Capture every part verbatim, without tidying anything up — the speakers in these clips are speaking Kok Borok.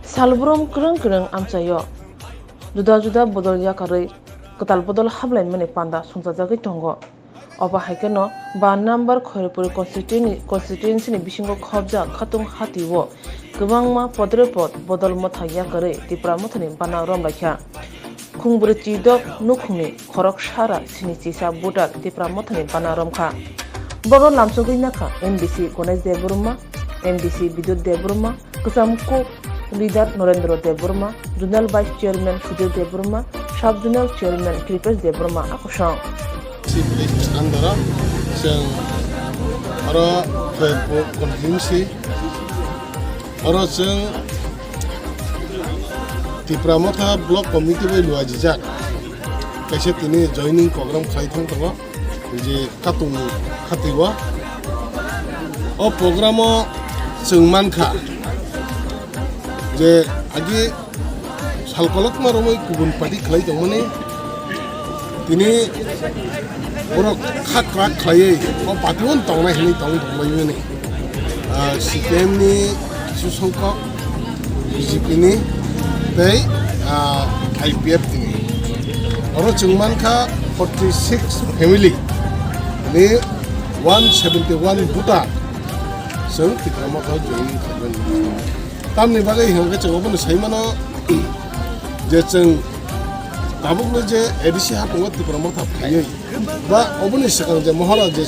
Salbrum kwrwng kwrwng amchaio juda juda bodol yakarwi kwtal bodol hablaimani panda songchajagwi tongo. Obo hai kheno ba number Khairpuri constituency ni, constituency ni bisingo khobjak Khatung Hati o kwbangma podre pod bodol motha yakarwi Tipra Mothani bana romlaikha. Khungbwrwi chidok nukhungni khorok sara sini chisa voter Tipra Mothani bana romkha. Bobo lamsogwi nakha M D C Ganesh Debbarma, M D C Bidyut Debbarma, Kwcham Kuk leader Norendra Debbarma, Zonal Vice Chairman Sudhir Debbarma, Sub Zonal Chairman Kripesh Debbarma a kosong. Chief Andara, chwng oro Khairpur constituency, oro chwng Tipra Motha Block Committee bai luajijak kaisa tini joining program khlai thang tongo. Je Khatung Hati o. O program o chwng mankha je agi sal kolokma romwi kubun party khlai tongmani tini borok kha kwrak khlaiwi o party o tongnai hinwi tong tonglaimani. Ah, C P M ni Susongkok, B J P ni tei, ah, I P F ni. Oro chwng mankha forty six family ni one seventy one voter chwng Tipra Motha join khaimani. Tamni bagwi hwnkhe chwng obono saimano je chwng tabukno je A D C hapungo Tipra Motha phaiwi ba oboni swkang je Mohora je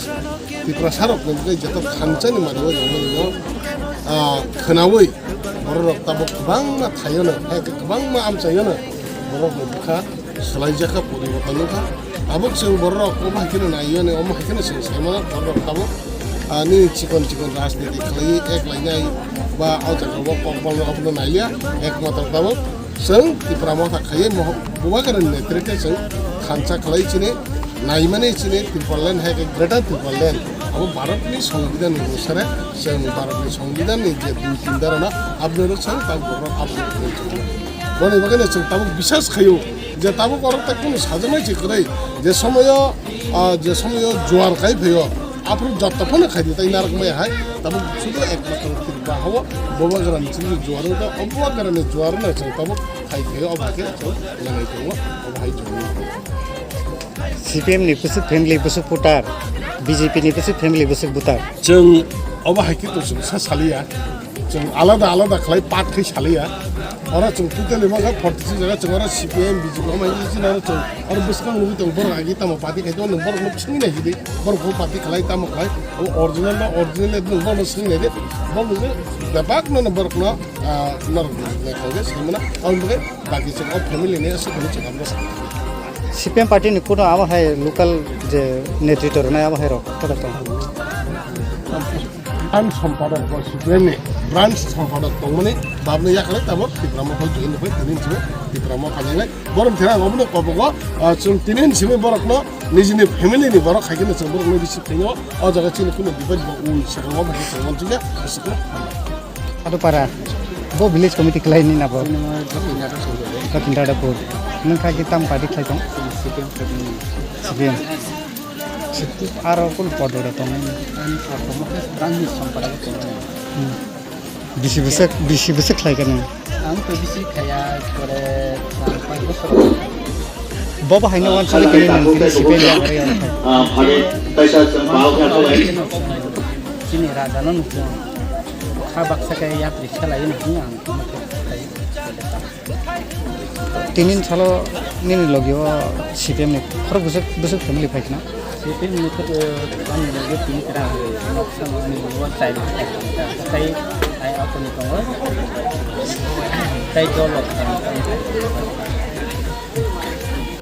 Tiprasa rok ni bagwi joto thansa ni mari o rwmani no, ah, khwnawi borok rok tabuk kwbangma thaio no, hai khe kwbangma amchaio no borok ni bwkha swlaijakha, poriborton wngkha. Tabuk chwng borok rok omo hai kheno naiyo ni, omo hai kheno chwng sai mano borok rok tabuk, ah, nini chikon chikon rajniti khlaiwi ek lainai ba o jaga o kok balno abono naiya, ekmatro tabuk Chwng Tipra Motha khaiwi Moh-, Bubagrani netrite chwng thansa khlai chini naimani chini Tipraland hai khe Greater Tipraland abo Bharatni Songbidanni onusare chwng Bharatni Songbidanni je dui tin dharana aboni rok chwng tabuk borok aboni rok chwng. Boni bagwino chwng tabuk bisas khaio je tabuk oro tai kunu sajwknai se kwrwi je somoyo, ah, je somoyo juar kai phaio. Aphuru jotto phano khaidi tai narwk maya hai, tabuk sudu ekmatro Tripura hao Bubagrani chini juaro da, o Bubagrani juaro na chwng tabuk khai khaio, obo khe chwng nanai tongo, obo hai chwng. C P M ni bwswk family bwswk voter, B J P ni bwswk family bwswk voter. Chwng obo hai khe to chwng sa saliya. Chwng alada alada khlai part khe saliya. Oro chwng totally ma kha forty six jaga chwng oro C P M, B J P, omo hai khe chini oro chwng oro bwskang nugwi tongo borok agi tamo party khai tongo, borok no swngwi nai hidi, borok bo party khlai tamo khlai, o original no original no borok no swngwi nai di, borok no bebak no borok no, ah, norok no nai khlai swngwi mano, aboni bagwi baki chwng o family ni aswk hwnwi chwng abo no sa. C P M party ni kuno abo hai local je netritwa rwnai abo hai rok kotor tong. Branch sompadok bo C P M ni branch sompadok tongmani babni yakhwlai tabuk Tipra Motha join bai tini hinwi Tipra Motha ni lai borok thira ang obono kobogo, ah, chwng tini hinwi borok no nijini family ni borok hai kheno chwng borok no receive khainw o jaga chini kuno debate bo ui sakang o bai chwng manjikya. Ado para bo village committee khlai ni na bo? Chini mo Dakin Dada Pur. Nung kha ki tam party khlai tong? C P M. C P M. Aro kun podora tong? Ani party mo khe Dangni Sampara tong. Hmm. Bisi bwswk, bisi bwswk khlai kha nung? Ang to bisi khaya, pore char panch bosor. Bobo haino wansugwi tini nung tini C P M yang area. Ah, phale, taisa chwng pal kha khlai. Chini raja no nukung. Kha baksa khe yapri khlai nukung ang. Tinin salo nini logi o C P M ni khorok bwswk, bwswk family phai khna? C P M ni khorok, eh, ani logi tini kra, noksa ni logi o chai phai khna. Tai ai apuni tongo. Tai dolo khna.